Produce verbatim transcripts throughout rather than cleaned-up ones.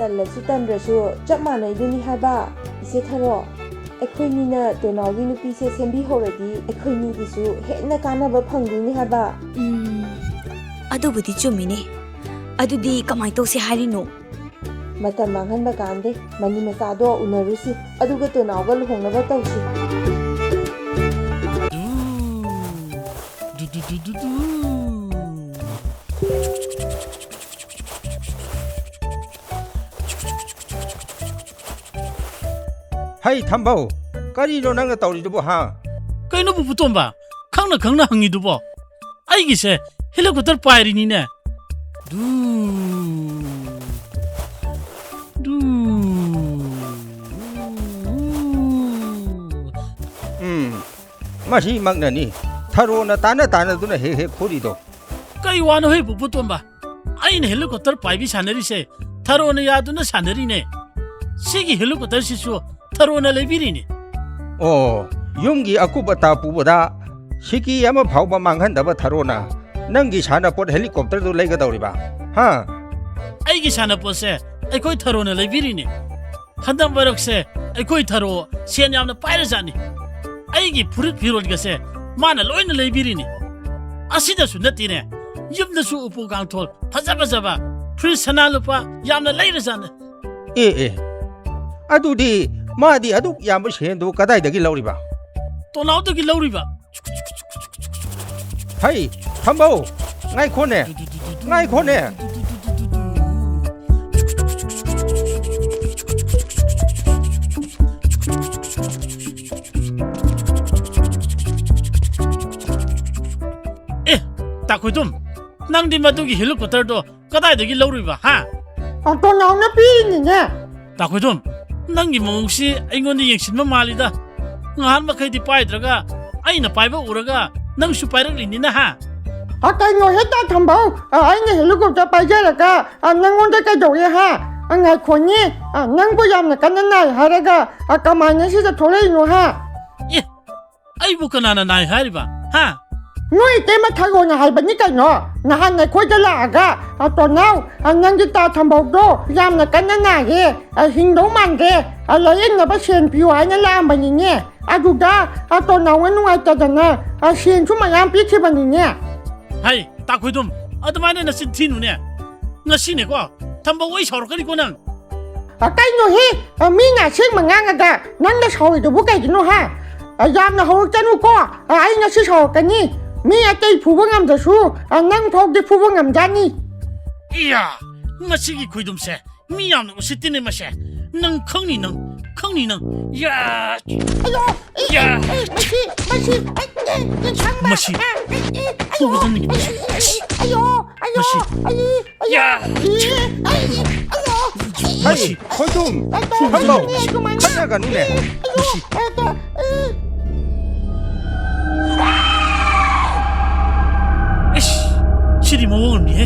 ꯇꯜꯂꯁꯨ ꯇꯟꯗ꯭ꯔꯁꯨ ꯆꯞ ꯃꯥꯟꯅꯩꯗꯨꯅꯤ ꯍꯥꯏꯕ, ꯏꯆꯦ ꯊꯔꯣ꯫ ꯑꯩꯈꯣꯏꯅꯤꯅ ꯇꯣꯅꯥꯎꯒꯤ ꯅꯨꯄꯤꯁꯦ ꯁꯦꯝꯕꯤꯍꯧꯔꯗꯤ ꯑꯩꯈꯣꯏꯅꯤꯒꯤꯁꯨ ꯍꯦꯟꯅ ꯀꯥꯟꯅꯕ ꯐꯪꯗꯣꯏꯅꯤ ꯍꯥꯏꯕ꯫ ꯎꯝ, ꯑꯗꯨꯕꯨꯗꯤ ꯆꯨꯝꯃꯤꯅꯦ꯫ ꯑꯗꯨꯗꯤ ꯀꯃꯥꯏ ꯇꯧꯁꯦ ꯍꯥꯏꯔꯤꯅꯣ? ꯃꯇꯝ ꯃꯥꯡꯍꯟꯕ ꯀꯥꯟꯗꯦ, ꯃꯅꯤ ꯃꯆꯥꯗꯣ ꯎꯅꯔꯨꯁꯤ, ꯑꯗꯨꯒ ꯇꯣꯅꯥꯎꯒ ꯂꯨꯍꯣꯡꯅꯕ ꯇꯧꯁꯤ꯫ ꯗꯨ, ꯗꯨ, ꯗꯨ, ꯗꯨ, ꯗꯨ, ꯗꯨ꯫ ꯍꯩ ꯊꯝꯕꯧ, ꯀꯔꯤꯅꯣ ꯅꯪꯅ ꯇꯧꯔꯤꯗꯨꯕꯨ, ꯍꯥ? ꯀꯩꯅꯣ ꯄꯨꯄꯨ ꯇꯣꯝꯕ, ꯈꯪꯅ ꯈꯪꯅ ꯍꯪꯉꯤꯗꯨꯕꯣ? ꯑꯩꯒꯤꯁꯦ ꯍꯦꯂꯤꯀꯣꯞꯇꯔ ꯄꯥꯏꯔꯤꯅꯤꯅꯦ꯫ ꯗꯨ, ꯗꯨ꯫ ꯎꯝ, ꯃꯁꯤꯃꯛꯅꯅꯤ ꯊꯔꯣꯅ ꯇꯥꯅ ꯇꯥꯅꯗꯨꯅ ꯍꯦꯛ ꯍꯦꯛ ꯈꯨꯔꯤꯗꯣ꯫ ꯀꯩ ꯋꯥꯅꯣ ꯍꯦ ꯄꯨꯄꯨ ꯇꯣꯝꯕ? ꯑꯩꯅ ꯍꯦꯂꯤꯀꯣꯞꯇꯔ ꯄꯥꯏꯕꯤ ꯁꯥꯟꯅꯔꯤꯁꯦ ꯊꯔꯣꯅ ꯌꯥꯗꯨꯅ ꯁꯥꯟꯅꯔꯤꯅꯦ꯫ ꯁꯤꯒꯤ ꯍꯦꯂꯤꯀꯣꯞꯇꯔꯁꯤꯁꯨ ꯊꯔꯣꯅ ꯂꯩꯕꯤꯔꯤꯅꯦ꯫ ꯑꯣ, ꯌꯨꯝꯒꯤ ꯑꯀꯨꯞ ꯑꯇꯥ ꯄꯨꯕꯗ ꯁꯤꯀꯤ ꯑꯃ ꯐꯥꯎꯕ ꯃꯥꯡꯍꯟꯗꯕ ꯊꯔꯣꯅ ꯅꯪꯒꯤ ꯁꯥꯟꯅꯄꯣꯠ ꯍꯦꯂꯤꯀꯣꯞꯇꯔꯗꯨ ꯂꯩꯒꯗꯧꯔꯤꯕ, ꯍꯥ? ꯑꯩꯒꯤ ꯁꯥꯟꯅꯄꯣꯠꯁꯦ ꯑꯩꯈꯣꯏ ꯊꯔꯣꯅ ꯂꯩꯕꯤꯔꯤꯅꯦ꯫ ꯍꯟꯗꯛ ꯃꯔꯛꯁꯦ ꯑꯩꯈꯣꯏ ꯊꯔꯣ ꯁꯦꯟ ꯌꯥꯝꯅ ꯄꯥꯏꯔꯖꯥꯠꯅꯤ꯫ ꯑꯩꯒꯤ ꯐꯨꯔꯤꯠ ꯐꯤꯔꯣꯜꯒꯁꯦ ꯃꯥꯅ ꯂꯣꯏꯅ ꯂꯩꯕꯤꯔꯤꯅꯤ꯫ ꯑꯁꯤꯗꯁꯨ ꯅꯠꯇꯦꯅꯦ, ꯌꯨꯝꯗꯁꯨ ꯎꯄꯨ ꯀꯥꯡꯊꯣꯜ ꯐꯖ ꯐꯖꯕ, ꯐ꯭ꯔꯤꯖ, ꯁꯅꯥ ꯂꯨꯄꯥ ꯌꯥꯝꯅ ꯂꯩꯔꯖꯥꯠꯅꯤ꯫ ꯑꯦ, ꯑꯦ, ꯑꯗꯨꯗꯤ ꯃꯥꯗꯤ ꯑꯗꯨꯛ ꯌꯥꯝꯕ ꯁꯦꯟꯗꯨ ꯀꯗꯥꯏꯗꯒꯤ ꯂꯧꯔꯤꯕ? ꯇꯣꯅꯥꯎꯗꯒꯤ ꯂꯧꯔꯤꯕ꯫ ꯍꯩ, ꯊꯝꯕꯧ! ꯉꯥꯏꯈꯣꯅꯦ! ꯉꯥꯏꯈꯣꯅꯦ! ꯑꯦ, ꯇꯥꯈꯣꯏꯗꯨꯝ, ꯅꯪꯗꯤ ꯃꯗꯨꯒꯤ ꯍꯦꯂꯤꯀꯣꯞꯇꯔꯗꯣ ꯀꯗꯥꯏꯗꯒꯤ ꯂꯧꯔꯨꯏꯕ, ꯍꯥ? ꯑ, ꯇꯣꯅꯥꯎꯅ ꯄꯤꯔꯤꯅꯤꯅꯦ꯫ ꯇꯥꯈꯣꯏꯗꯣꯝ, ꯅꯪꯒꯤ ꯃꯑꯣꯡꯁꯤ ꯑꯩꯉꯣꯟꯗ ꯌꯦꯡꯁꯤꯟꯕ ꯃꯥꯜꯂꯤꯗ꯫ ꯉꯍꯥꯟ ꯃꯈꯩꯗꯤ ꯄꯥꯏꯗ꯭ꯔꯒ ꯑꯩꯅ ꯄꯥꯏꯕ ꯎꯔꯒ ꯅꯪꯁꯨ ꯄꯥꯏꯔꯛꯂꯤꯅꯤꯅ, ꯍꯥ? ꯑ, ꯀꯩꯅꯣ ꯍꯦ ꯇꯥ ꯊꯝꯕꯧ? ꯑ, ꯑꯩꯅ ꯍꯦꯂꯤꯀꯣꯞꯇꯔ ꯄꯥꯏꯖꯔꯒ, ꯑ, ꯅꯪꯉꯣꯟꯗ ꯀꯩꯗꯧꯔꯦ, ꯍꯥ? ꯑ, ꯉꯥꯏꯈꯣꯅꯦ꯫ ꯑ, ꯅꯪꯕꯨ ꯌꯥꯝꯅ ꯀꯟꯅ ꯅꯥꯏ ꯍꯥꯏꯔꯒ, ꯑ, ꯀꯃꯥꯏꯅ ꯁꯤꯗ ꯊꯣꯛꯂꯛꯏꯅꯣ, ꯍꯥ? ꯑꯦ, ꯑꯩꯕꯨ ꯀꯅꯥꯅ ꯅꯥꯏ ꯍꯥꯏꯔꯤꯕ? ꯍꯥ? ꯅꯣꯏ ꯏꯇꯩꯃ ꯊꯔꯣꯅ ꯍꯥꯏꯕꯅꯤ ꯀꯩꯅꯣ, ꯅꯍꯥꯟ ꯑꯩꯈꯣꯏꯗ ꯂꯥꯛꯑꯒ, "ꯑ, ꯇꯣꯅꯥꯎ, ꯑ, ꯅꯪꯒꯤ ꯇꯥ ꯊꯝꯕꯧꯗꯣ ꯌꯥꯝꯅ ꯀꯟꯅ ꯅꯥꯔꯦ, ꯑ, ꯍꯤꯡꯗꯧ ꯃꯥꯟꯗꯦ, ꯑ, ꯂꯥꯌꯦꯡꯅꯕ ꯁꯦꯟ ꯄꯤꯌꯨ" ꯍꯥꯏꯅ ꯂꯥꯛꯑꯝꯕꯅꯤꯅꯦ꯫ ꯑꯗꯨꯗ, ꯑ, ꯇꯣꯅꯥꯎꯅ ꯅꯨꯡꯉꯥꯏꯇꯗꯅ, ꯑ, ꯁꯦꯟꯁꯨ ꯃꯌꯥꯝ ꯄꯤꯈꯤꯕꯅꯤꯅꯦ꯫ ꯍꯩ, ꯇꯥ ꯈꯣꯏꯗꯨꯝ, ꯑꯗꯨꯃꯥꯏꯅ ꯅꯆꯤꯟ ꯊꯤꯅꯨꯅꯦ꯫ ꯉꯁꯤꯅꯦꯀꯣ, ꯊꯝꯕꯧ, ꯑꯩ ꯁꯥꯎꯔꯛꯀꯅꯤꯀꯣ ꯅꯪ꯫ ꯑ, ꯀꯩꯅꯣꯍꯦ? ꯑ, ꯃꯤꯅ ꯑꯁꯦꯡꯕ ꯉꯥꯡꯉꯒ ꯅꯪꯅ ꯁꯥꯎꯔꯤꯗꯨꯕꯨ ꯀꯩꯒꯤꯅꯣ, ꯍꯥ? ꯑ, ꯌꯥꯝꯅ ꯍꯧꯔꯛꯀꯅꯨꯀꯣ꯫ ꯑ, ꯑꯩ ꯉꯁꯤ ꯁꯥꯎꯔꯛꯀꯅꯤ꯫ ꯃꯤ ꯑꯇꯩ ꯐꯨꯕ ꯉꯝꯗ꯭ꯔꯁꯨ, ꯑ, ꯅꯪ ꯐꯥꯎꯗꯤ ꯐꯨꯕ ꯉꯝꯖꯥꯅꯤ꯫ ꯏꯌꯥ! ꯃꯁꯤꯒꯤ ꯈꯣꯏꯗꯨꯝꯁꯦ ꯃꯤ ꯌꯥꯝꯅ ꯎꯁꯤꯠꯇꯦꯅꯦ ꯃꯁꯦ꯫ ꯅꯪ ꯈꯪꯅꯤ ꯅꯪ, ꯈꯪꯅꯤ ꯅꯪ꯫ ꯏꯌꯥ! ꯑꯌꯣ! ꯏ, ꯌꯥ! ꯏ, ꯃꯁꯤ, ꯃꯁꯤ, ꯑꯩ, ꯑꯩ, ꯑꯩ, ꯈꯪꯕ꯫ ꯃꯁꯤ ꯑ, ꯏ, ꯏ, ꯑꯌꯣ! ꯐꯨꯒꯗꯕꯅꯤ꯫ ꯏ, ꯏ, ꯑꯌꯣ! ꯑꯌꯣ! ꯃꯁꯤ ꯑꯩ, ꯑꯌꯣ! ꯌꯥ! ꯏ, ꯑꯩ, ꯑꯌꯣ! ꯏ, ꯃꯁꯤ ꯈꯣꯏꯗꯨꯝ, ꯑꯩ, ꯊꯝꯕꯧ, ꯑꯩ, ꯑꯗꯨꯃꯥꯏꯅ ꯈꯠꯅꯒꯅꯨꯅꯦ꯫ ꯏ, ꯑꯌꯣ! ꯃꯁꯤ꯫ ꯑꯩ, ꯑꯩ, ꯏꯁ! ꯁꯤꯗꯤ ꯃꯑꯣꯡ ꯑꯃꯅꯤꯍꯦ꯫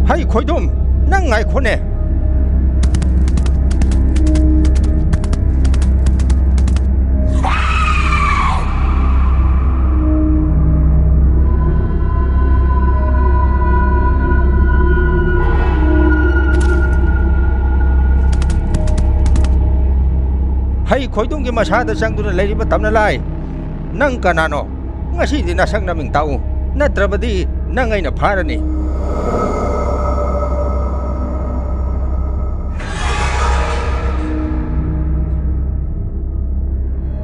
ꯍꯩ ꯈꯣꯏꯗꯨꯝ, ꯅꯪ ꯉꯥꯏꯈꯣꯅꯦ꯫ ꯍꯩ ꯈꯣꯏꯗꯨꯝꯒꯤ ꯃꯁꯥꯗ ꯆꯪꯗꯨꯅ ꯂꯩꯔꯤꯕ ꯇꯝꯅ ꯂꯥꯏ, ꯅꯪ ꯀꯅꯥꯅꯣ? ꯉꯁꯤꯗꯤ ꯅꯁꯛ ꯅꯃꯤꯡ ꯇꯥꯛꯎ, ꯅꯠꯇ꯭ꯔꯕꯗꯤ ꯅꯪ ꯑꯩꯅ ꯐꯥꯔꯅꯤ꯫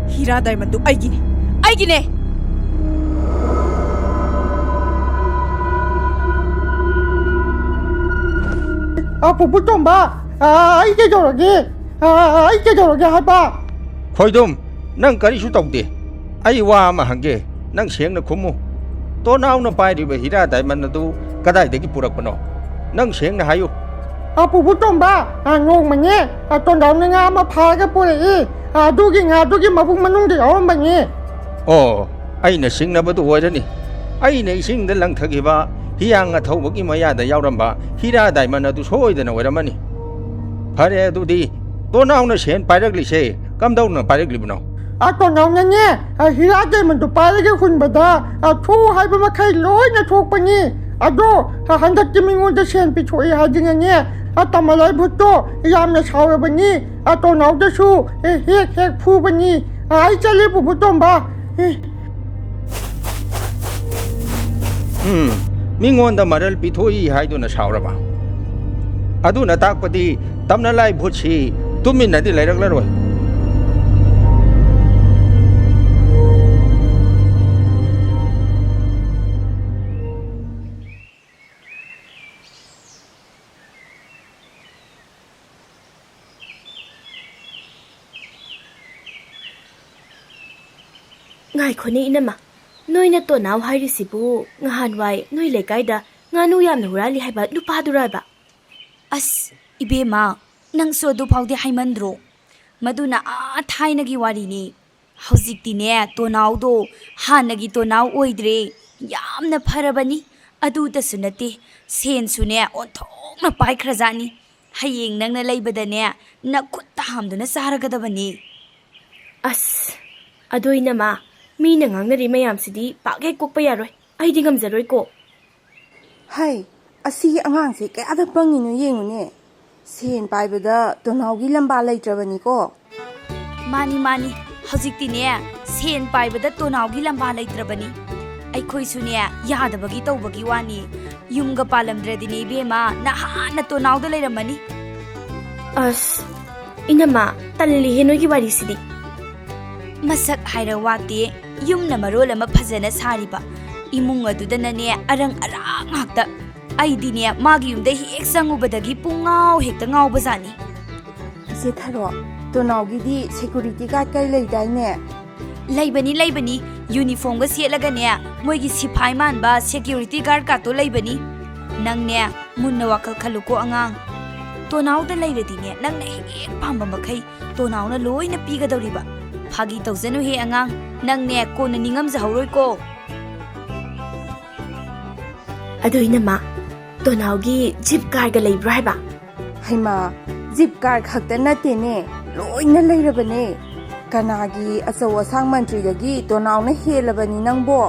ꯍꯤꯔꯥ ꯗꯥꯏꯃꯟꯗꯨ ꯑꯩꯒꯤꯅꯦ, ꯑꯩꯒꯤꯅꯦ! ꯑ, ꯄꯨꯄꯨ ꯇꯣꯝꯕ, ꯑ, ꯑꯩ ꯀꯩꯗꯧꯔꯒꯦ? ꯑ, ꯑꯩ ꯀꯩꯗꯧꯔꯒꯦ ꯍꯥꯏꯕ? ꯈꯣꯏꯗꯨꯝ, ꯅꯪ ꯀꯔꯤꯁꯨ ꯇꯧꯗꯦ꯫ ꯑꯩ ꯋꯥ ꯑꯃ ꯍꯪꯒꯦ, ꯅꯪ ꯁꯦꯡꯅ ꯈꯨꯝꯃꯨ꯫ ꯇꯣꯅꯥꯎꯅ ꯄꯥꯏꯔꯤꯕ ꯍꯤꯔꯥ ꯗꯥꯏꯃꯟ ꯑꯗꯨ ꯀꯗꯥꯏꯗꯒꯤ ꯄꯨꯔꯛꯄꯅꯣ? ꯅꯪ ꯁꯦꯡꯅ ꯍꯥꯏꯌꯨ꯫ ꯑ, ꯄꯨꯄꯨ ꯇꯣꯝꯕ, ꯑ, ꯅꯣꯡꯃꯅꯦ, ꯑ, ꯇꯣꯟꯗꯥꯎꯅ ꯉꯥ ꯑꯃ ꯐꯥꯔꯒ ꯄꯨꯔꯛꯏ꯫ ꯑ, ꯑꯗꯨꯒꯤ ꯉꯥꯗꯨꯒꯤ ꯃꯕꯨꯛ ꯃꯅꯨꯡꯗ ꯌꯥꯎꯔꯝꯕꯅꯤ꯫ ꯑꯣ, ꯑꯩꯅ ꯆꯤꯡꯅꯕꯗꯨ ꯑꯣꯏꯔꯅꯤ꯫ ꯑꯩꯅ ꯏꯁꯤꯡꯗ ꯂꯪꯊꯈꯤꯕ ꯍꯤꯌꯥꯡ ꯑꯊꯧꯕꯒꯤ ꯃꯌꯥꯗ ꯌꯥꯎꯔꯝꯕ ꯍꯤꯔꯥ ꯗꯥꯏꯃꯟ ꯑꯗꯨ ꯁꯣꯏꯗꯅ ꯑꯣꯏꯔꯝꯃꯅꯤ꯫ ꯐꯔꯦ, ꯑꯗꯨꯗꯤ ꯇꯣꯅꯥꯎꯅ ꯁꯦꯟ ꯄꯥꯏꯔꯛꯂꯤꯁꯦ ꯀꯝꯗꯧꯅ ꯄꯥꯏꯔꯛꯂꯤꯕꯅꯣ? ꯑ, ꯇꯣꯅꯥꯎꯅꯅꯦ, ꯑ, ꯍꯤꯔꯥ diamond ꯗꯨ ꯄꯥꯏꯔꯒ ꯍꯨꯟꯕꯗ, ꯑ, ꯊꯣꯛꯎ ꯍꯥꯏꯕ ꯃꯈꯩ ꯂꯣꯏꯅ ꯊꯣꯛꯄꯅꯤ꯫ ꯑꯗꯣ, ꯑ, ꯍꯟꯗꯛꯇꯤ ꯃꯤꯉꯣꯟꯗ ꯁꯦꯟ ꯄꯤꯊꯣꯛꯏ ꯍꯥꯏꯗꯅꯅꯦ, ꯑ, ꯇꯃꯂꯥꯏ ꯚꯨꯠꯇꯣ ꯌꯥꯝꯅ ꯁꯥꯎꯔꯕꯅꯤ꯫ ꯑ, ꯇꯣꯅꯥꯎꯗꯁꯨ, ꯑꯦ, ꯍꯦꯛ ꯍꯦꯛ ꯐꯨꯕꯅꯤ꯫ ꯑ, ꯑꯩ ꯆꯠꯂꯦ, ꯄꯨꯄꯨ ꯇꯣꯝꯕ꯫ ꯑꯦ꯫ ꯎꯝ, ꯃꯤꯉꯣꯟꯗ ꯃꯔꯜ ꯄꯤꯊꯣꯛꯏ ꯍꯥꯏꯗꯨꯅ ꯁꯥꯎꯔꯕ? ꯑꯗꯨꯅ ꯇꯥꯛꯄꯗꯤ ꯇꯝꯅ ꯂꯥꯏ ꯚꯨꯠꯁꯤ ꯇꯨꯃꯤꯟꯅꯗꯤ ꯂꯩꯔꯛꯂꯔꯣꯏ꯫ ꯉꯥꯏꯈꯣꯅꯦ ꯏꯅꯝꯃ, ꯅꯣꯏꯅ ꯇꯣꯅꯥꯎ ꯍꯥꯏꯔꯤꯁꯤꯕꯨ ꯉꯍꯥꯟꯋꯥꯏ ꯅꯣꯏ ꯂꯩꯀꯥꯏꯗ ꯉꯥꯅꯨ ꯌꯥꯝꯅ ꯍꯨꯔꯥꯜꯂꯤ ꯍꯥꯏꯕ ꯅꯨꯄꯥꯗꯨꯔꯕ? ꯑꯁ, ꯏꯕꯦꯝꯃ, ꯅꯪꯁꯨ ꯑꯗꯨ ꯐꯥꯎꯗꯤ ꯍꯥꯏꯃꯟꯗ꯭ꯔꯣ? ꯃꯗꯨꯅ ꯑꯥ ꯊꯥꯏꯅꯒꯤ ꯋꯥꯔꯤꯅꯤ꯫ ꯍꯧꯖꯤꯛꯇꯤꯅꯦ, ꯇꯣꯅꯥꯎꯗꯣ ꯍꯥꯟꯅꯒꯤ ꯇꯣꯅꯥꯎ ꯑꯣꯏꯗ꯭ꯔꯦ꯫ ꯌꯥꯝꯅ ꯐꯔꯕꯅꯤ꯫ ꯑꯗꯨꯗꯁꯨ ꯅꯠꯇꯦ, ꯁꯦꯟꯁꯨꯅꯦ ꯑꯣꯟꯊꯣꯛꯅ ꯄꯥꯏꯈ꯭ꯔꯖꯥꯠꯅꯤ꯫ ꯍꯌꯦꯡ ꯅꯪꯅ ꯂꯩꯕꯗꯅꯦ, ꯅꯈꯨꯠꯇ ꯍꯥꯝꯗꯨꯅ ꯆꯥꯔꯒꯗꯕꯅꯤ꯫ ꯑꯁ, ꯑꯗꯣ ꯏꯅꯝꯃ, ꯃꯤꯅ ꯉꯥꯡꯅꯔꯤ ꯃꯌꯥꯝꯁꯤꯗꯤ ꯄꯥꯛ ꯍꯦꯛ ꯀꯣꯛꯄ ꯌꯥꯔꯣꯏ꯫ ꯑꯩꯗꯤ ꯉꯝꯖꯔꯣꯏꯀꯣ꯫ ꯍꯩ, ꯑꯁꯤꯒꯤ ꯑꯉꯥꯡꯁꯦ ꯀꯌꯥꯗ ꯄꯪꯉꯤꯅꯣ ꯌꯦꯡꯉꯨꯅꯦ꯫ ꯁꯦꯟ ꯄꯥꯏꯕꯗ ꯇꯣꯅꯥꯎꯒꯤ ꯂꯝꯕꯥ ꯂꯩꯇ꯭ꯔꯕꯅꯤꯀꯣ꯫ ꯃꯥꯅꯤ, ꯃꯥꯅꯤ, ꯍꯧꯖꯤꯛꯇꯤꯅꯦ, ꯁꯦꯟ ꯄꯥꯏꯕꯗ ꯇꯣꯅꯥꯎꯒꯤ ꯂꯝꯕꯥ ꯂꯩꯇ꯭ꯔꯕꯅꯤ꯫ ꯑꯩꯈꯣꯏꯁꯨꯅꯦ, ꯌꯥꯗꯕꯒꯤ ꯇꯧꯕꯒꯤ ꯋꯥꯅꯤ꯫ ꯌꯨꯝꯒ ꯄꯥꯜꯂꯝꯗ꯭ꯔꯗꯤꯅꯦ ꯏꯕꯦꯝꯃ, ꯅꯍꯥꯟꯅ ꯇꯣꯅꯥꯎꯗ ꯂꯩꯔꯝꯃꯅꯤ꯫ ꯑꯁ, ꯏꯅꯝꯃ, ꯇꯜꯂꯤꯍꯦ ꯅꯣꯏꯒꯤ ꯋꯥꯔꯤꯁꯤꯗꯤ꯫ ꯃꯁꯛ ꯍꯥꯏꯔ ꯋꯥꯇꯦ, ꯌꯨꯝꯅ ꯃꯔꯣꯜ ꯑꯃ ꯐꯖꯅ ꯁꯥꯔꯤꯕ, ꯏꯃꯨꯡ ꯑꯗꯨꯗꯅꯅꯦ ꯑꯔꯪ ꯑꯔꯥꯛ ꯉꯥꯛꯇ꯫ ꯑꯩꯗꯤꯅꯦ ꯃꯥꯒꯤ ꯌꯨꯝꯗ ꯍꯦꯛ ꯆꯪꯉꯨꯕꯗꯒꯤ ꯄꯨꯡ ꯉꯥꯎ ꯍꯦꯛꯇ ꯉꯥꯎꯕꯖꯥꯠꯅꯤ꯫ ꯏꯆꯦ ꯊꯔꯣ, ꯇꯣꯅꯥꯎꯒꯤꯗꯤ security guard ꯀꯩ ꯂꯩꯗꯥꯏꯅꯦ? ꯂꯩꯕꯅꯤ, ꯂꯩꯕꯅꯤ꯫ Uniformꯒ ꯁꯦꯠꯂꯒꯅꯦ, ꯃꯣꯏꯒꯤ ꯁꯤꯐꯥꯏ ꯃꯥꯟꯕ security guard ꯀꯥꯇꯣ ꯂꯩꯕꯅꯤ꯫ ꯅꯪꯅꯦ, ꯃꯨꯟꯅ ꯋꯥꯈꯜ ꯈꯜꯂꯨꯀꯣ ꯑꯉꯥꯡ꯫ ꯇꯣꯅꯥꯎꯗ ꯂꯩꯔꯗꯤꯅꯦ, ꯅꯪꯅ ꯍꯦꯛ ꯄꯥꯝꯕ ꯃꯈꯩ ꯇꯣꯅꯥꯎꯅ ꯂꯣꯏꯅ ꯄꯤꯒꯗꯧꯔꯤꯕ꯫ ꯐꯥꯒꯤ ꯇꯧꯖꯅꯨꯍꯦ ꯑꯉꯥꯡ, ꯅꯪꯅꯦ ꯀꯣꯟꯅ ꯅꯤꯡꯉꯝꯖꯍꯧꯔꯣꯏꯀꯣ꯫ ꯑꯗꯨ ꯏꯅꯝꯃ, ꯇꯣꯅꯥꯎꯒꯤ jeep carꯒ ꯂꯩꯕ꯭ꯔꯣ ꯍꯥꯏꯕ? ꯍꯩꯃꯥ, jeep car ꯈꯛꯇ ꯅꯠꯇꯦꯅꯦ, ꯂꯣꯏꯅ ꯂꯩꯔꯕꯅꯦ꯫ ꯀꯅꯥꯒꯤ ꯑꯆꯧ ꯑꯁꯥꯡ ꯃꯟꯇ꯭ꯔꯤꯗꯒꯤ ꯇꯣꯅꯥꯎꯅ ꯍꯦꯜꯂꯕꯅꯤ ꯅꯪꯕꯣ?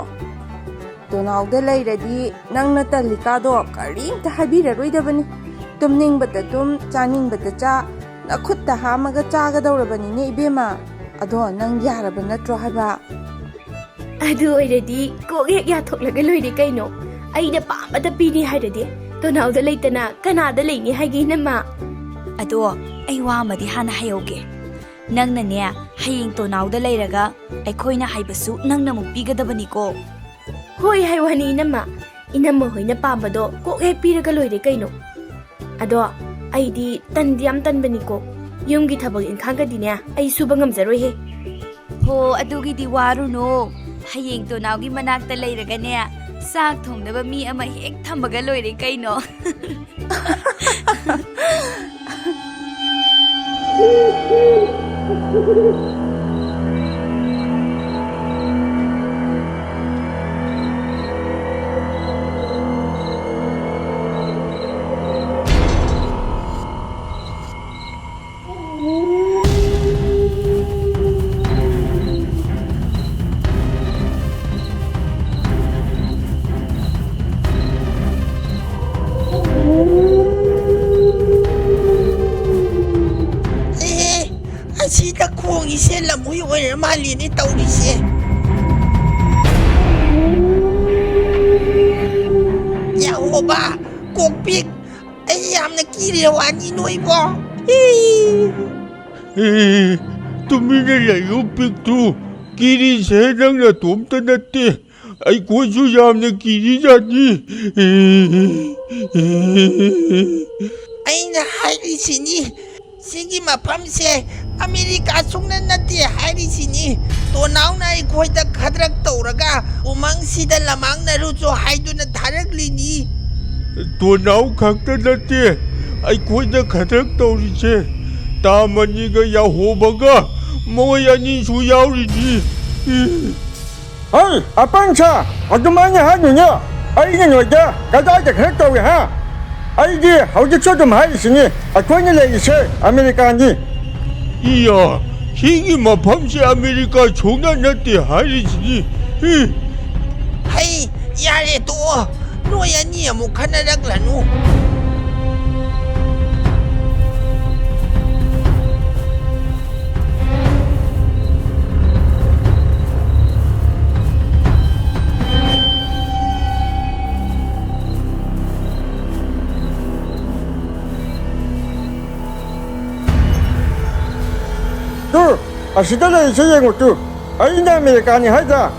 ꯇꯣꯅꯥꯎꯗ ꯂꯩꯔꯗꯤ ꯅꯪꯅ ꯇꯜꯂꯤꯀꯥꯗꯣ ꯀꯔꯤꯝꯇ ꯍꯥꯏꯕꯤꯔꯔꯣꯏꯗꯕꯅꯤ꯫ ꯇꯨꯝꯅꯤꯡꯕꯗ ꯇꯨꯝ, ꯆꯥꯅꯤꯡꯕꯗ ꯆꯥ, ꯅꯈꯨꯠꯇ ꯍꯥꯝꯃꯒ ꯆꯥꯒꯗꯧꯔꯕꯅꯤꯅꯦ ꯏꯕꯦꯝꯃ꯫ ꯑꯗꯣ ꯅꯪ ꯌꯥꯔꯕ ꯅꯠꯇ꯭ꯔꯣ ꯍꯥꯏꯕ? ꯑꯗꯨ ꯑꯣꯏꯔꯗꯤ ꯀꯣꯛ ꯍꯦꯛ ꯌꯥꯊꯣꯛꯂꯒ ꯂꯣꯏꯔꯦ ꯀꯩꯅꯣ꯫ ꯑꯩꯅ ꯄꯥꯝꯕꯗ ꯄꯤꯅꯤ ꯍꯥꯏꯔꯗꯤ ꯇꯣꯅꯥꯎꯗ ꯂꯩꯇꯅ ꯀꯅꯥꯗ ꯂꯩꯅꯤ ꯍꯥꯏꯒꯦ ꯏꯅꯝꯃ? ꯑꯗꯣ ꯑꯩ ꯋꯥ ꯑꯃꯗꯤ ꯍꯥꯟꯅ ꯍꯥꯏꯍꯧꯒꯦ꯫ ꯅꯪꯅꯅꯦ, ꯍꯌꯦꯡ ꯇꯣꯅꯥꯎꯗ ꯂꯩꯔꯒ ꯑꯩꯈꯣꯏꯅ ꯍꯥꯏꯕꯁꯨ ꯅꯪꯅ ꯑꯃꯨꯛ ꯄꯤꯒꯗꯕꯅꯤꯀꯣ꯫ ꯍꯣꯏ ꯍꯥꯏ ꯋꯥꯅꯤ ꯏꯅꯝꯃ꯫ ꯏꯅꯝꯃ ꯍꯣꯏꯅ ꯄꯥꯝꯕꯗꯣ ꯀꯣꯛ ꯍꯦꯛ ꯄꯤꯔꯒ ꯂꯣꯏꯔꯦ ꯀꯩꯅꯣ꯫ ꯑꯗꯣ ꯑꯩꯗꯤ ꯇꯟꯗꯤ ꯌꯥꯝ ꯇꯟꯕꯅꯤꯀꯣ꯫ ꯌꯨꯝꯒꯤ ꯊꯕꯛ ꯏꯪꯈꯥꯡꯒꯗꯤꯅꯦ ꯑꯩ ꯁꯨꯕ ꯉꯝꯖꯔꯣꯏꯍꯦ꯫ ꯍꯣ, ꯑꯗꯨꯒꯤꯗꯤ ꯋꯥꯔꯨꯅꯨ꯫ ꯍꯌꯦꯡ ꯇꯣꯅꯥꯎꯒꯤ ꯃꯅꯥꯛꯇ ꯂꯩꯔꯒꯅꯦ, ꯆꯥꯛ ꯊꯣꯡꯅꯕ ꯃꯤ ꯑꯃ ꯍꯦꯛ ꯊꯝꯃꯒ ꯂꯣꯏꯔꯦ ꯀꯩꯅꯣ꯫ ꯑꯦ, ꯑꯁꯤꯗ ꯈꯣꯡꯉꯤꯁꯦ ꯂꯝꯍꯨꯏ ꯑꯣꯏꯔ ꯃꯥꯜꯂꯤꯅꯦ ꯇꯧꯔꯤꯁꯦ꯫ ꯌꯥꯍꯣꯕ, ꯀꯣꯛꯄꯤꯛ, ꯑꯩ ꯌꯥꯝꯅ ꯀꯤꯔꯦ ꯋꯥꯅꯤ ꯅꯣꯏꯕꯣ꯫ ꯏ꯫ ꯑꯦ, ꯇꯨꯃꯤꯟꯅ ꯂꯩꯌꯨ ꯄꯤꯛꯇꯨ꯫ ꯀꯤꯔꯤꯁꯦ ꯅꯪ ꯅꯇꯣꯝꯇ ꯅꯠꯇꯦ꯫ ꯑꯩꯈꯣꯏꯁꯨ ꯌꯥꯝꯅ ꯀꯤꯔꯤꯖꯥꯠꯅꯤ꯫ ꯑꯩꯅ ꯍꯥꯏꯔꯤꯁꯤꯅꯤ, ꯁꯤꯒꯤ ꯃꯐꯝꯁꯦ ꯑꯃꯦꯔꯤꯀꯥ ꯁꯨꯡꯅ ꯅꯠꯇꯦ ꯍꯥꯏꯔꯤꯁꯤꯅꯤ꯫ ꯇꯣꯅꯥꯎꯅ ꯑꯩꯈꯣꯏꯗ ꯈꯗ꯭ꯔꯛ ꯇꯧꯔꯒ ꯎꯃꯪꯁꯤꯗ ꯂꯃꯥꯡꯅꯔꯨꯆꯣ ꯍꯥꯏꯗꯨꯅ ꯊꯥꯔꯛꯂꯤꯅꯤ꯫ ꯇꯣꯅꯥꯎ ꯈꯛꯇ ꯅꯠꯇꯦ, ꯑꯩꯈꯣꯏꯗ ꯈꯗ꯭ꯔꯛ ꯇꯧꯔꯤꯁꯦ ꯇꯥꯃꯅꯤꯒ ꯌꯥꯍꯣꯕꯒ ꯃꯣꯏ ꯑꯅꯤꯁꯨ ꯌꯥꯎꯔꯤꯅꯤ꯫ ꯍꯩ, ꯑꯄꯪꯁꯥ, ꯑꯗꯨꯃꯥꯏꯅ ꯍꯥꯏꯅꯨꯅꯦ꯫ ꯑꯩꯅ ꯅꯣꯏꯗ ꯀꯗꯥꯏꯗ ꯈꯗ꯭ꯔꯛ ꯇꯧꯏ ꯍꯥ? ꯑꯩꯗꯤ ꯍꯧꯖꯤꯛꯁꯨ ꯑꯗꯨꯝ ꯍꯥꯏꯔꯤꯁꯤꯅꯤ, ꯑꯩꯈꯣꯏꯅ ꯂꯩꯔꯤꯁꯦ ꯑꯃꯦꯔꯤꯀꯥꯅꯤ꯫ ꯏꯌꯥ, ꯁꯤꯒꯤ ꯃꯐꯝꯁꯦ ꯑꯃꯦꯔꯤꯀꯥ ꯁꯨꯡꯅ ꯅꯠꯇꯦ ꯍꯥꯏꯔꯤꯁꯤꯗꯤ꯫ ꯍꯤ꯫ ꯍꯩ, ꯌꯥꯔꯦ, ꯇꯣꯛꯑꯣ꯫ ꯅꯣꯏ ꯑꯅꯤ ꯑꯃꯨꯛ ꯈꯟꯅꯔꯛꯂꯅꯨ꯫ ꯇꯨ, ꯑꯁꯤꯗ ꯂꯩꯔꯤꯁꯦ ꯌꯦꯡꯉꯨ ꯇꯨ꯫ ꯑꯩꯅ ꯑꯃꯦꯔꯤꯀꯥꯅꯤ ꯍꯥꯏꯗ꯭ꯔꯥ?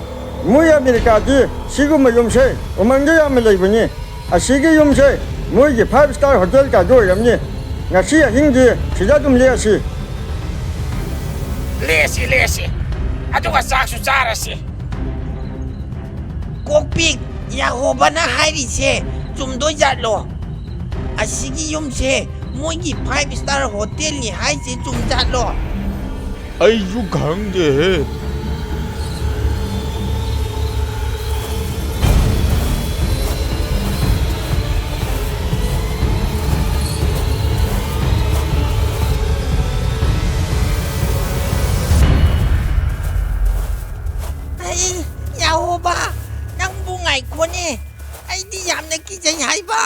ꯃꯣꯏ ꯑꯃꯦꯔꯤꯀꯥꯗꯤ ꯁꯤꯒꯨꯝꯕ ꯌꯨꯝꯁꯦ ꯎꯃꯪꯗ ꯌꯥꯝꯅ ꯂꯩꯕꯅꯤ꯫ ꯑꯁꯤꯒꯤ ꯌꯨꯝꯁꯦ ꯃꯣꯏꯒꯤ five star hotel ꯀꯥꯗꯣ ꯑꯣꯏꯔꯝꯅꯤ꯫ ꯉꯁꯤ ꯑꯍꯤꯡꯗꯤ ꯁꯤꯗ ꯑꯗꯨꯝ ꯂꯦꯛꯑꯁꯤ꯫ ꯂꯦꯛꯑꯁꯤ, ꯂꯦꯛꯑꯁꯤ꯫ ꯑꯗꯨꯒ ꯆꯥꯛꯁꯨ ꯆꯥꯔꯁꯤ꯫ ꯀꯣꯛꯄꯤꯛ, ꯌꯥꯍꯣꯕꯅ ꯍꯥꯏꯔꯤꯁꯦ ꯆꯨꯝꯗꯣꯏ ꯖꯥꯠꯂꯣ? ꯑꯁꯤꯒꯤ ꯌꯨꯝꯁꯦ ꯃꯣꯏꯒꯤ five star hotelꯅꯤ ꯍꯥꯏꯁꯦ ꯆꯨꯝꯖꯥꯠꯂꯣ? ꯑꯩꯁꯨ ꯈꯪꯗꯦꯍꯦ꯫ ꯑꯩ, ꯌꯥꯍꯣꯕ, ꯅꯪꯕꯨ ꯉꯥꯏꯈꯣꯅꯦ꯫ ꯑꯩꯗꯤ ꯌꯥꯝꯅ ꯀꯤꯖꯩ ꯍꯥꯏꯕ꯫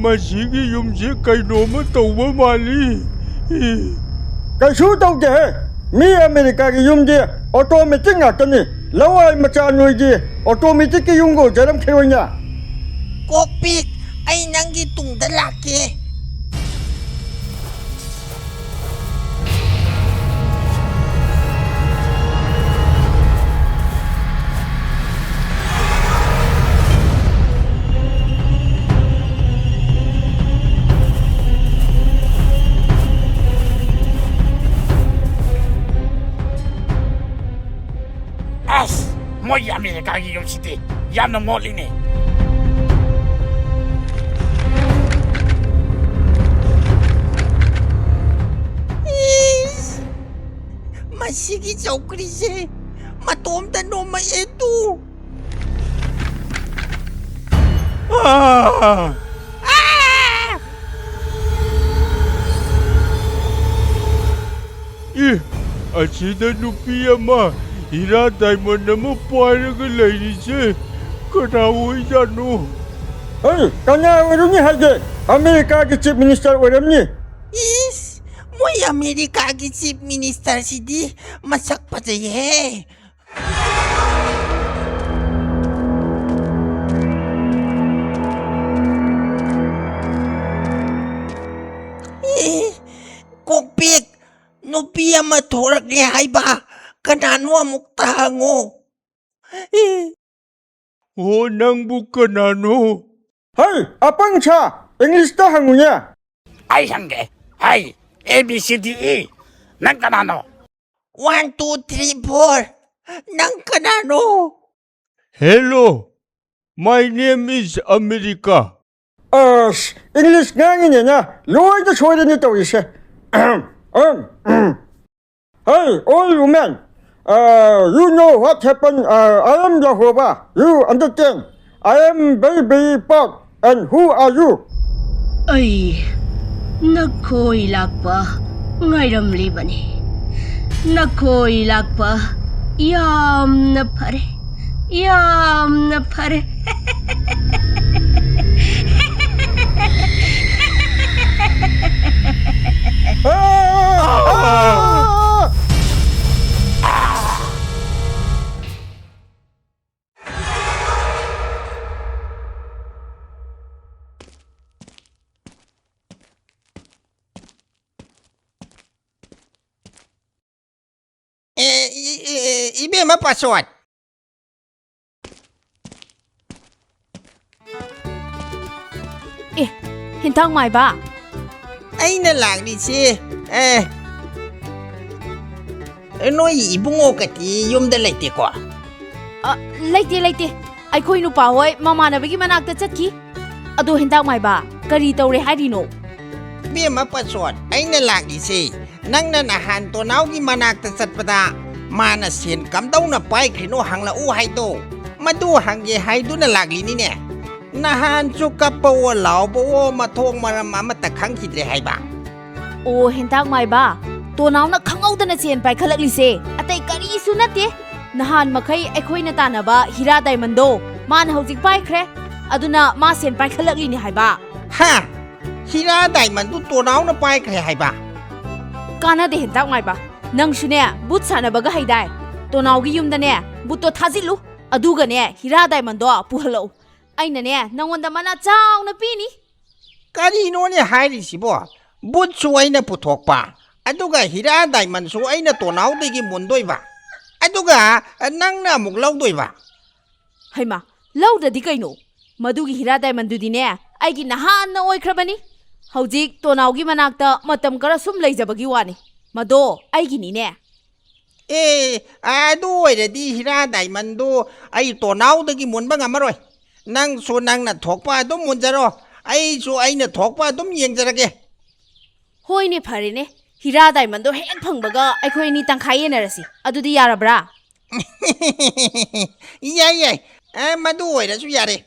ꯃꯁꯤꯒꯤ ꯌꯨꯝꯁꯤ ꯀꯩꯅꯣꯝꯃ ꯇꯧꯕ ꯃꯥꯜꯂꯤ꯫ ꯀꯩꯁꯨ ꯇꯧꯗꯦꯍꯦ꯫ ꯃꯤ ꯑꯃꯦꯔꯤꯀꯥꯒꯤ ꯌꯨꯝꯗꯤ automatic ꯉꯥꯛꯇꯅꯤ꯫ ꯂꯋꯥꯏ ꯃꯆꯥ ꯅꯣꯏꯗꯤ automaticꯀꯤ ꯌꯨꯝꯒ ꯑꯣꯏꯖꯔꯝꯈꯤꯔꯣꯏꯅꯦ꯫ ꯀꯣꯛꯄꯤꯛ, ꯑꯩ ꯅꯪꯒꯤ ꯇꯨꯡꯗ ꯂꯥꯛꯀꯦ꯫ ꯑꯁ! ꯃꯣꯏꯒꯤ ꯑꯃꯦꯔꯤꯀꯥꯒꯤ ꯌꯨꯝꯁꯤꯗꯤ ꯌꯥꯝꯅ ꯃꯣꯠꯂꯤꯅꯦ꯫ ꯏꯁ! ꯃꯁꯤꯒꯤ ꯆꯧꯀ꯭ꯔꯤꯁꯦ ꯃꯇꯣꯝꯇ ꯅꯣꯝꯃꯛꯑꯦ ꯇꯨ꯫ ꯑꯥ! ꯑꯦ, ꯑꯁꯤꯗ ꯅꯨꯄꯤ ꯑꯃ ꯍꯤꯔꯥ ꯗꯥꯏꯃꯟ ꯑꯃ ꯄꯥꯏꯔꯒ ꯂꯩꯔꯤꯁꯦ ꯀꯅꯥ ꯑꯣꯏꯖꯥꯠꯅꯣ? ꯍꯩ, ꯀꯅꯥ ꯑꯣꯏꯔꯝꯅꯤ ꯍꯥꯏꯒꯦ? ꯑꯃꯦꯔꯤꯀꯥꯒꯤ ꯆꯤꯐ ꯃꯤꯅꯤꯁꯇꯔ ꯑꯣꯏꯔꯝꯅꯤ꯫ ꯏꯁ, ꯃꯣꯏ ꯑꯃꯦꯔꯤꯀꯥꯒꯤ ꯆꯤꯐ ꯃꯤꯅꯤꯁꯇꯔꯁꯤꯗꯤ ꯃꯁꯛ ꯐꯖꯩꯍꯦ꯫ ꯑꯦ, ꯀꯣꯛꯄꯤꯛ, ꯅꯨꯄꯤ ꯑꯃ ꯊꯣꯔꯛꯂꯦ ꯍꯥꯏꯕ꯫ ꯀꯅꯥꯅꯣ ꯑꯃꯨꯛꯇ ꯍꯪꯉꯣ꯫ ꯑꯦ꯫ ꯑꯣ, ꯅꯪꯕꯨ ꯀꯅꯥꯅꯣ? ꯍꯩ, ꯑꯄꯪ ꯁꯥ, ꯏꯪꯂꯤꯁꯇ ꯍꯪꯉꯨꯅꯦ꯫ ꯑꯩ ꯍꯪꯒꯦ꯫ ꯍꯩ, A B C D E, ꯅꯪ ꯀꯅꯥꯅꯣ? One, two, three, four, ꯅꯪ ꯀꯅꯥꯅꯣ? Hello, my name is America. ꯑꯁ, ꯏꯪꯂꯤꯁ ꯉꯥꯡꯉꯤꯅꯦꯅ ꯂꯣꯏꯅ ꯁꯣꯏꯔꯅꯤ ꯇꯧꯔꯤꯁꯦ꯫ ꯑꯍꯝ, ꯑꯍꯝ, ꯑꯍꯝ꯫ Hey, old woman, uh, you know what happened? Uh, I am Jehovah. You understand? I am very, very poor. And who are you? ꯑꯩ ꯅꯈꯣꯏ ꯂꯥꯛꯄ ꯉꯥꯏꯔꯝꯂꯤꯕꯅꯤ꯫ ꯅꯈꯣꯏ ꯂꯥꯛꯄ ꯌꯥꯝꯅ ꯐꯔꯦ, ꯌꯥꯝꯅ ꯐꯔꯦ꯫ ꯑꯦ, ꯏ-, ꯏ-, ꯏ-, ꯏꯕꯦꯝꯃ ꯄꯥꯁꯣꯟ꯫ ꯑꯦ, ꯍꯦꯟꯇꯥꯛ ꯃꯥꯏꯕ꯫ ꯑꯩꯅ ꯂꯥꯛꯂꯤꯁꯤ, ꯑꯦ, ꯅꯣꯏ ꯏꯕꯨꯡꯉꯣ ꯀꯗꯤ ꯌꯨꯝꯗ ꯂꯩꯇꯦꯀꯣ? ꯑ, ꯂꯩꯇꯦ, ꯂꯩꯇꯦ꯫ ꯑꯩꯈꯣꯏ ꯅꯨꯄꯥ ꯍꯣꯏ ꯃꯃꯥꯟꯅꯕꯒꯤ ꯃꯅꯥꯛꯇ ꯆꯠꯈꯤ꯫ ꯑꯗꯣ ꯍꯦꯟꯇꯥꯛ ꯃꯥꯏꯕ, ꯀꯔꯤ ꯇꯧꯔꯦ ꯍꯥꯏꯔꯤꯅꯣ? ꯏꯕꯦꯝꯃ ꯄꯥꯁꯣꯟ, ꯑꯩꯅ ꯂꯥꯛꯂꯤꯁꯦ ꯅꯪꯅ ꯅꯍꯥꯟ ꯇꯣꯅꯥꯎꯒꯤ ꯃꯅꯥꯛꯇ ꯆꯠꯄꯗ ꯃꯥꯅ ꯁꯦꯟ ꯀꯝꯗꯧꯅ ꯄꯥꯏꯈ꯭ꯔꯤꯅꯣ ꯍꯪꯂꯛꯎ ꯍꯥꯏꯗꯣ, ꯃꯗꯨ ꯍꯪꯒꯦ ꯍꯥꯏꯗꯨꯅ ꯂꯥꯛꯂꯤꯅꯤꯅꯦ꯫ ꯅꯍꯥꯟꯁꯨ ꯀꯞꯄꯑꯣ ꯂꯥꯎꯕꯑꯣ ꯃꯊꯣꯡ ꯃꯔꯝ ꯑꯃꯠꯇ ꯈꯪꯈꯤꯗ꯭ꯔꯦ ꯍꯥꯏꯕ꯫ ꯑꯣ, ꯍꯦꯟꯇꯥꯛ ꯃꯥꯏꯕ, ꯇꯣꯅꯥꯎꯅ ꯈꯪꯍꯧꯗꯅ ꯆꯦꯟ ꯄꯥꯏꯈꯠꯂꯛꯂꯤꯁꯦ ꯑꯇꯩ ꯀꯔꯤꯁꯨ ꯅꯠꯇꯦ꯫ ꯅꯍꯥꯟ ꯃꯈꯩ ꯑꯩꯈꯣꯏꯅ ꯇꯥꯟꯅꯕ ꯍꯤꯔꯥ ꯗꯥꯏꯃꯟꯗꯣ ꯃꯥꯅ ꯍꯧꯖꯤꯛ ꯄꯥꯏꯈ꯭ꯔꯦ꯫ ꯑꯗꯨꯅ ꯃꯥ ꯁꯦꯟ ꯄꯥꯏꯈꯠꯂꯛꯂꯤꯅꯦ ꯍꯥꯏꯕ꯫ ꯍꯥ? ꯍꯤꯔꯥ ꯗꯥꯏꯃꯟꯗꯨ ꯇꯣꯅꯥꯎꯅ ꯄꯥꯏꯈ꯭ꯔꯦ ꯍꯥꯏꯕ? ꯀꯥꯟꯅꯗꯦ ꯍꯦꯟꯇꯥꯛ ꯃꯥꯏꯕ꯫ ꯅꯪꯁꯨꯅꯦ, ꯕꯨꯠ ꯁꯥꯟꯅꯕꯒ ꯍꯩꯗꯥꯏ꯫ ꯇꯣꯅꯥꯎꯒꯤ ꯌꯨꯝꯗꯅꯦ, ꯕꯨꯠꯇꯣ ꯊꯥꯖꯤꯜꯂꯨ꯫ ꯑꯗꯨꯒꯅꯦ, ꯍꯤꯔꯥ ꯗꯥꯏꯃꯟꯗꯣ ꯄꯨꯍꯜꯂꯛꯎ꯫ ꯑꯩꯅꯅꯦ, ꯅꯉꯣꯟꯗ ꯃꯅꯥ ꯆꯥꯎꯅ ꯄꯤꯅꯤ꯫ ꯀꯔꯤꯅꯣꯅꯦ ꯍꯥꯏꯔꯤꯁꯤꯕꯣ? ꯕꯨꯠꯁꯨ ꯑꯩꯅ ꯄꯨꯊꯣꯛꯄ, ꯑꯗꯨꯒ ꯍꯤꯔꯥ ꯗꯥꯏꯃꯟꯁꯨ ꯑꯩꯅ ꯇꯣꯅꯥꯎꯗꯒꯤ ꯃꯨꯟꯗꯣꯏꯕ, ꯑꯗꯨꯒ ꯅꯪꯅ ꯑꯃꯨꯛ ꯂꯧꯗꯣꯏꯕ꯫ ꯍꯩꯃꯥ, ꯂꯧꯗ꯭ꯔꯗꯤ ꯀꯩꯅꯣ? ꯃꯗꯨꯒꯤ ꯍꯤꯔꯥ ꯗꯥꯏꯃꯟꯗꯨꯗꯤꯅꯦ, ꯑꯩꯒꯤ ꯅꯍꯥꯟꯅ ꯑꯣꯏꯈ꯭ꯔꯕꯅꯤ꯫ ꯍꯧꯖꯤꯛ ꯇꯣꯅꯥꯎꯒꯤ ꯃꯅꯥꯛꯇ ꯃꯇꯝ ꯈꯔ ꯁꯨꯝ ꯂꯩꯖꯕꯒꯤ ꯋꯥꯅꯤ꯫ ꯃꯗꯣ ꯑꯩꯒꯤꯅꯤꯅꯦ꯫ ꯑꯦ, ꯑꯗꯨ ꯑꯣꯏꯔꯗꯤ ꯍꯤꯔꯥ ꯗꯥꯏꯃꯟꯗꯨ ꯑꯩ ꯇꯣꯅꯥꯎꯗꯒꯤ ꯃꯨꯟꯕ ꯉꯝꯃꯔꯣꯏ꯫ ꯅꯪꯁꯨ ꯅꯪꯅ ꯊꯣꯛꯄ ꯑꯗꯨꯝ ꯃꯨꯟꯖꯔꯣ, ꯑꯩꯁꯨ ꯑꯩꯅ ꯊꯣꯛꯄ ꯑꯗꯨꯝ ꯌꯦꯡꯖꯔꯒꯦ꯫ ꯍꯣꯏꯅꯦ, ꯐꯔꯦꯅꯦ꯫ ꯍꯤꯔꯥ ꯗꯥꯏꯃꯟꯗꯣ ꯍꯦꯛ ꯐꯪꯕꯒ ꯑꯩꯈꯣꯏ ꯑꯅꯤ ꯇꯪꯈꯥꯏ ꯌꯦꯟꯅꯔꯁꯤ꯫ ꯑꯗꯨꯗꯤ ꯌꯥꯔꯕ꯭ꯔꯥ? ꯌꯥꯏ, ꯌꯥꯏ꯫ ꯑꯦ, ꯃꯗꯨ ꯑꯣꯏꯔꯁꯨ ꯌꯥꯔꯦ꯫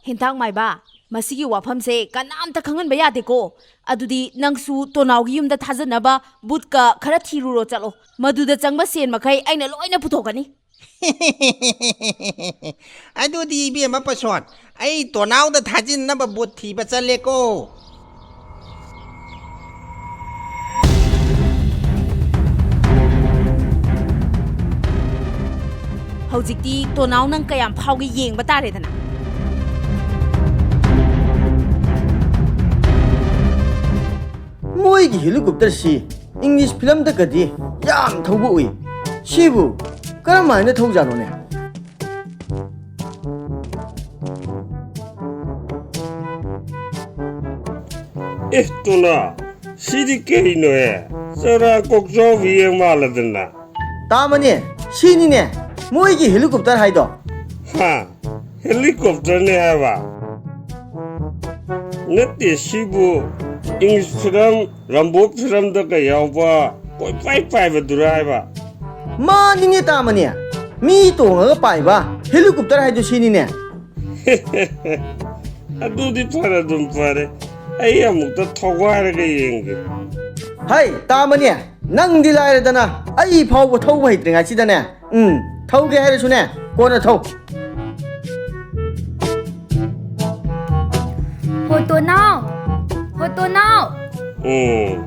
ꯍꯦꯟꯇꯥꯛ ꯃꯥꯏꯕ, ꯃꯁꯤꯒꯤ ꯋꯥꯐꯝꯁꯦ ꯀꯅꯥꯝꯇ ꯈꯪꯍꯟꯕ ꯌꯥꯗꯦꯀꯣ꯫ ꯑꯗꯨꯗꯤ ꯅꯪꯁꯨ ꯇꯣꯅꯥꯎꯒꯤ ꯌꯨꯝꯗ ꯊꯥꯖꯅꯕ ꯕꯨꯠꯀ ꯈꯔ ꯊꯤꯔꯨꯔꯣ ꯆꯠꯂꯣ꯫ ꯃꯗꯨꯗ ꯆꯪꯕ ꯁꯦꯟ ꯃꯈꯩ ꯑꯩꯅ ꯂꯣꯏꯅ ꯄꯨꯊꯣꯛꯀꯅꯤ꯫ ꯑꯗꯨꯗꯤ ꯏꯕꯦꯝꯃ ꯄꯁꯣꯟ, ꯑꯩ ꯇꯣꯅꯥꯎꯗ ꯊꯥꯖꯤꯟꯅꯕ ꯕꯨꯠ ꯊꯤꯕ ꯆꯠꯂꯦꯀꯣ꯫ ꯍꯧꯖꯤꯛꯇꯤ ꯇꯣꯅꯥꯎ ꯅꯪ ꯀꯌꯥꯝ ꯐꯥꯎꯒꯦ ꯌꯦꯡꯕ ꯇꯥꯔꯦꯗꯅ꯫ ꯃꯣꯏꯒꯤ ꯍꯦꯂꯤꯀꯣꯞꯇꯔꯁꯤ ꯏꯪꯂꯤꯁ ꯐꯤꯂꯝꯗꯒꯗꯤ ꯌꯥꯝ ꯊꯧꯕ ꯎꯏ꯫ ꯁꯤꯕꯨ ꯀꯔꯝ ꯍꯥꯏꯅ ꯊꯧꯖꯥꯠꯅꯣꯅꯦ? ꯑꯦ, ꯇꯣꯅꯥ, ꯁꯤꯗꯤ ꯀꯩꯅꯣꯍꯦ? ꯆꯔꯥ ꯀꯣꯛꯆꯥꯎꯕꯤ ꯌꯦꯡ ꯃꯥꯜꯂꯗꯅ꯫ ꯇꯥꯃꯅꯦ, ꯁꯤꯅꯤꯅꯦ, ꯃꯣꯏꯒꯤ ꯍꯦꯂꯤꯀꯣꯞꯇꯔ ꯍꯥꯏꯗꯣ꯫ ꯍꯥ? ꯍꯦꯂꯤꯀꯣꯞꯇꯔꯅꯦ ꯍꯥꯏꯕ? ꯅꯠꯇꯦ, ꯁꯤꯕꯨ ꯏꯪꯂꯤꯁ ꯐꯤꯂꯝ ꯔꯝꯕꯣ ꯐꯤꯂꯝꯗꯒ ꯌꯥꯎꯕ ꯀꯣꯏꯄꯥꯏ ꯄꯥꯏꯕꯗꯨꯔ ꯍꯥꯏꯕ? ꯃꯥꯅꯤꯅꯦ ꯇꯥꯃꯅꯦ, ꯃꯤ ꯇꯣꯡꯉꯒ ꯄꯥꯏꯕ ꯍꯦꯂꯤꯀꯣꯞꯇꯔ ꯍꯥꯏꯗꯨ ꯁꯤꯅꯤꯅꯦ꯫ ꯑꯗꯨꯗꯤ ꯐꯔꯦ, ꯑꯗꯨꯝ ꯐꯔꯦ꯫ ꯑꯩ ꯑꯃꯨꯛꯇ ꯊꯧꯒꯥꯏꯔꯒ ꯌꯦꯡꯒꯦ꯫ ꯍꯩ, ꯇꯥꯃꯅꯤ, ꯅꯪꯗꯤ ꯂꯥꯏꯔꯗꯅ ꯑꯩ ꯐꯥꯎꯕ ꯊꯧꯕ ꯍꯩꯇ꯭ꯔꯤꯉꯩꯁꯤꯗꯅꯦ꯫ ꯎꯝ, ꯊꯧꯒꯦ ꯍꯥꯏꯔꯁꯨꯅꯦ, ꯀꯣꯟꯅ ꯊꯧ꯫ ꯍꯣ ꯇꯣꯅꯥꯎ! ꯍꯣ ꯇꯣꯅꯥꯎ! ꯎꯝ,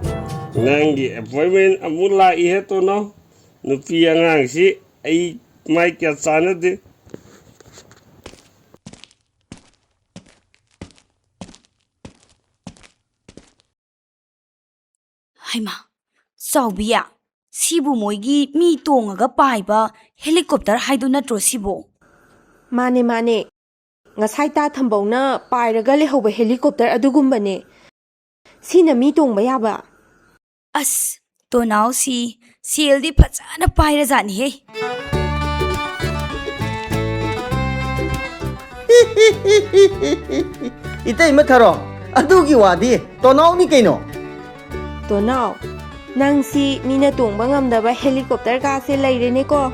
ꯅꯪꯒꯤ ꯑꯦꯄꯣꯏꯟꯃꯦꯟ ꯑꯃꯨꯛ ꯂꯥꯛꯏꯍꯦ ꯇꯣꯅꯥꯎ꯫ ꯅꯨꯄꯤ ꯑꯉꯥꯡꯁꯤ ꯑꯩ ꯃꯥꯏ ꯀꯌꯥ ꯆꯥꯟꯅꯗꯦ꯫ ꯍꯩꯃꯥ, ꯆꯥꯎꯕꯤ, ꯁꯤꯕꯨ ꯃꯣꯏꯒꯤ ꯃꯤ ꯇꯣꯡꯉꯒ ꯄꯥꯏꯕ ꯍꯦꯂꯤꯀꯣꯞꯇꯔ ꯍꯥꯏꯗꯨ ꯅꯠꯇ꯭ꯔꯣ ꯁꯤꯕꯣ? ꯃꯥꯅꯦ, ꯃꯥꯅꯦ꯫ ꯉꯁꯥꯏ ꯇꯥ ꯊꯝꯕꯧꯅ ꯄꯥꯏꯔꯒ ꯂꯩꯍꯧꯕ ꯍꯦꯂꯤꯀꯣꯞꯇꯔ ꯑꯗꯨꯒꯨꯝꯕꯅꯦ꯫ ꯁꯤꯅ ꯃꯤ ꯇꯣꯡꯕ ꯌꯥꯕ? ꯑꯁ, ꯇꯣꯅꯥꯎꯁꯤ ꯁꯦꯜꯗꯤ ꯐꯖꯅ ꯄꯥꯏꯔꯖꯥꯠꯅꯤꯍꯦ꯫ ꯏꯇꯩꯃ ꯊꯔꯣ, ꯑꯗꯨꯒꯤ ꯋꯥꯗꯤ ꯇꯣꯅꯥꯎꯅꯤ ꯀꯩꯅꯣ꯫ ꯇꯣꯅꯥꯎ, ꯅꯪꯁꯤ ꯃꯤꯅ ꯇꯣꯡꯕ ꯉꯝꯗꯕ ꯍꯦꯂꯤꯀꯣꯞꯇꯔ ꯀꯥꯁꯦ ꯂꯩꯔꯦꯅꯦꯀꯣ꯫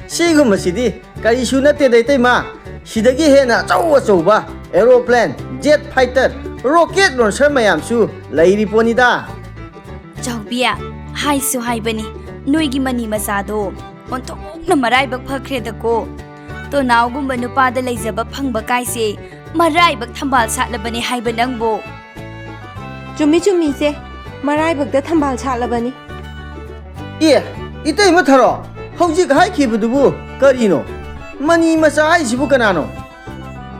ꯁꯤꯒꯨꯝꯕꯁꯤꯗꯤ ꯀꯔꯤꯁꯨ ꯅꯠꯇꯦꯗ, ꯏꯇꯩꯃ꯫ ꯁꯤꯗꯒꯤ ꯍꯦꯟꯅ ꯑꯆꯧ ꯑꯆꯧꯕ aeroplane, jet fighter, rocket launcher ꯃꯌꯥꯝꯁꯨ ꯂꯩꯔꯤ ꯄꯣꯠꯅꯤꯗ꯫ ꯆꯥꯎꯕꯤ, ꯍꯥꯏꯁꯨ ꯍꯥꯏꯕꯅꯤ, ꯅꯣꯏꯒꯤ ꯃꯅꯤ ꯃꯆꯥꯗꯣ ꯑꯣꯟꯊꯣꯛꯅ ꯃꯔꯥꯏꯕꯛ ꯐꯈ꯭ꯔꯦꯗꯀꯣ꯫ ꯇꯣꯅꯥꯎꯒꯨꯝꯕ ꯅꯨꯄꯥꯗ ꯂꯩꯖꯕ ꯐꯪꯕ ꯀꯥꯏꯁꯦ ꯃꯔꯥꯏꯕꯛ ꯊꯝꯕꯥꯜ ꯁꯥꯠꯂꯕꯅꯤ ꯍꯥꯏꯕ ꯅꯪꯕꯣ꯫ ꯆꯨꯝꯃꯤ, ꯆꯨꯝꯃꯤ, ꯏꯆꯦ꯫ ꯃꯔꯥꯏꯕꯛꯇ ꯊꯝꯕꯥꯜ ꯁꯥꯠꯂꯕꯅꯤ꯫ ꯑꯦ, ꯏꯇꯩꯃ ꯊꯔꯣ, ꯍꯧꯖꯤꯛ ꯍꯥꯏꯈꯤꯕꯗꯨꯕꯨ ꯀꯔꯤꯅꯣ? ꯃꯅꯤ ꯃꯆꯥ ꯍꯥꯏꯁꯤꯕꯨ ꯀꯅꯥꯅꯣ?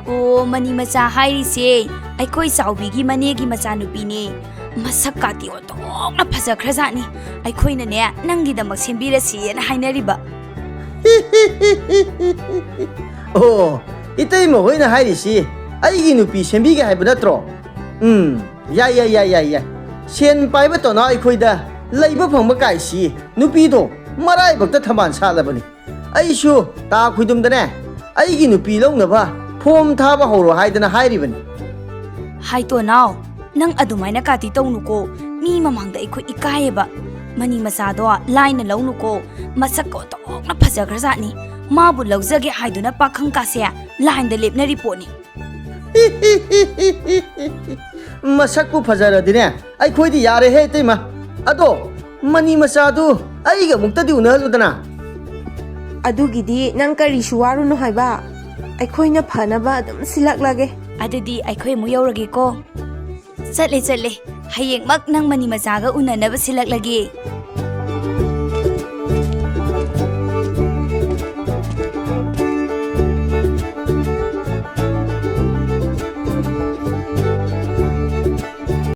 ꯑꯣ, ꯃꯅꯤ ꯃꯆꯥ ꯍꯥꯏꯔꯤꯁꯦ ꯑꯩꯈꯣꯏ ꯆꯥꯎꯕꯤꯒꯤ ꯃꯅꯦꯒꯤ ꯃꯆꯥꯅꯨꯄꯤꯅꯦ꯫ ꯃꯁꯛ ꯀꯥꯇꯤ ꯑꯣꯟꯊꯣꯛꯅ ꯐꯖꯈ꯭ꯔꯖꯥꯠꯅꯤ꯫ ꯑꯩꯈꯣꯏꯅꯅꯦ, ꯅꯪꯒꯤꯗꯃꯛ ꯁꯦꯝꯕꯤꯔꯁꯤꯅ ꯍꯥꯏꯅꯔꯤꯕ꯫ ꯑꯣ, ꯏꯇꯩꯃ ꯍꯣꯏꯅ ꯍꯥꯏꯔꯤꯁꯤ ꯑꯩꯒꯤ ꯅꯨꯄꯤ ꯁꯦꯝꯕꯤꯒꯦ ꯍꯥꯏꯕ ꯅꯠꯇ꯭ꯔꯣ? ꯎꯝ, ꯌꯥꯏ, ꯌꯥꯏ, ꯌꯥꯏ, ꯌꯥꯏ, ꯌꯥꯏ꯫ ꯁꯦꯟ ꯄꯥꯏꯕ ꯇꯣꯅꯥꯎ ꯑꯩꯈꯣꯏꯗ ꯂꯩꯕ ꯐꯪꯕ ꯀꯥꯏꯁꯤ ꯅꯨꯄꯤꯗꯣ ꯃꯔꯥꯏꯕꯛꯇ ꯊꯝꯕꯥꯜ ꯁꯥꯠꯂꯕꯅꯤ꯫ ꯑꯩꯁꯨ ꯇꯥ ꯈꯨꯏꯗꯨꯝꯗꯅꯦ, ꯑꯩꯒꯤ ꯅꯨꯄꯤ ꯂꯧꯅꯕ ꯐꯣꯝ ꯊꯥꯕ ꯍꯧꯔꯣ ꯍꯥꯏꯗꯅ ꯍꯥꯏꯔꯤꯕꯅꯤ꯫ ꯍꯥꯏ ꯇꯣꯅꯥꯎ, ꯅꯪ ꯑꯗꯨꯃꯥꯏꯅ ꯀꯥꯇꯤ ꯇꯧꯅꯨꯀꯣ꯫ ꯃꯤ ꯃꯃꯥꯡꯗ ꯑꯩꯈꯣꯏ ꯏꯀꯥꯏꯌꯦꯕ꯫ ꯃꯅꯤ ꯃꯆꯥꯗꯣ ꯂꯥꯏꯅ ꯂꯧꯅꯨꯀꯣ꯫ ꯃꯁꯛ ꯑꯣꯟꯊꯣꯛꯅ ꯐꯖꯈ꯭ꯔꯖꯥꯠꯅꯤ꯫ ꯃꯥꯕꯨ ꯂꯧꯖꯒꯦ ꯍꯥꯏꯗꯨꯅ ꯄꯥꯈꯪ ꯀꯥꯁꯦ ꯂꯥꯏꯟꯗ ꯂꯦꯞꯅꯔꯤ ꯄꯣꯠꯅꯤ꯫ ꯃꯁꯛꯄꯨ ꯐꯖꯔꯗꯤꯅꯦ, ꯑꯩꯈꯣꯏꯗꯤ ꯌꯥꯔꯦꯍꯦ ꯏꯇꯩꯃ꯫ ꯑꯗꯣ ꯃꯅꯤ ꯃꯆꯥꯗꯨ ꯑꯩꯒ ꯑꯃꯨꯛꯇꯗꯤ ꯎꯅꯍꯜꯂꯨꯗꯅ꯫ ꯑꯗꯨꯒꯤꯗꯤ ꯅꯪ ꯀꯔꯤꯁꯨ ꯋꯥꯔꯨꯅꯨ ꯍꯥꯏꯕ, ꯑꯩꯈꯣꯏꯅ ꯐꯅꯕ ꯑꯗꯨꯝ ꯁꯤꯜꯂꯛꯂꯒꯦ꯫ ꯑꯗꯨꯗꯤ ꯑꯩꯈꯣꯏ ꯑꯃꯨꯛ ꯌꯧꯔꯒꯦꯀꯣ꯫ ꯆꯠꯂꯦ ꯆꯠꯂꯦ, ꯍꯌꯦꯡꯃꯛ ꯅꯪ ꯃꯅꯤ ꯃꯆꯥꯒ ꯎꯅꯅꯕ ꯁꯤꯜꯂꯛꯂꯒꯦ꯫